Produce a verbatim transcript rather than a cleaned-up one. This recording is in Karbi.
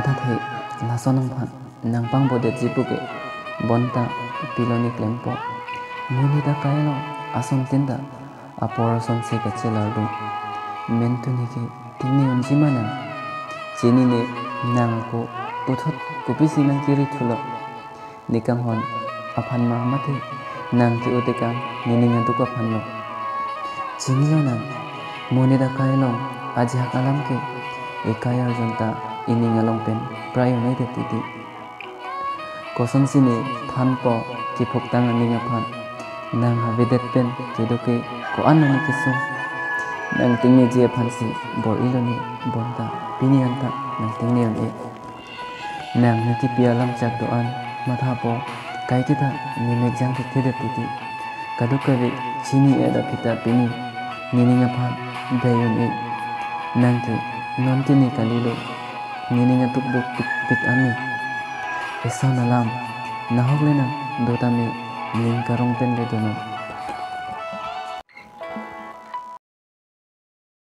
Mathathe, lason nangphan nangpangbodet ji puke bonta pilo ne klempo. Monit akai along asontin ta apor asonsi kachelar dun. Menthu ne ke tingne unji ma nang? Chinine, nang ako puthot kopisi nangkiri thulo? Ne kanghon aphan ma mate nang ke-o tekang nening aduk aphan lo? Chinilo nang, monit akai along ajahak alam ke ekai arjon ta ening along pen prai un-edet titi. Kosonsi ne thanpo kephuktang aning aphan? Nang avedet pen kedo ke ko-an lo ne kesung? Nang tingneji aphansi bor-ilo ne bonta pini anta nang tingne un-e. Nang ne kipi alam chak do-an mathapo, kaike ta ne mek jang thekthedet titi. Kadokave chini-et aphi ta pini nening aphan bey un-e. Nang ke non ke ne kalilo, nening atuk duk pikpik ani. Eson alam nahok le nang do tame, ning karong pen le donon.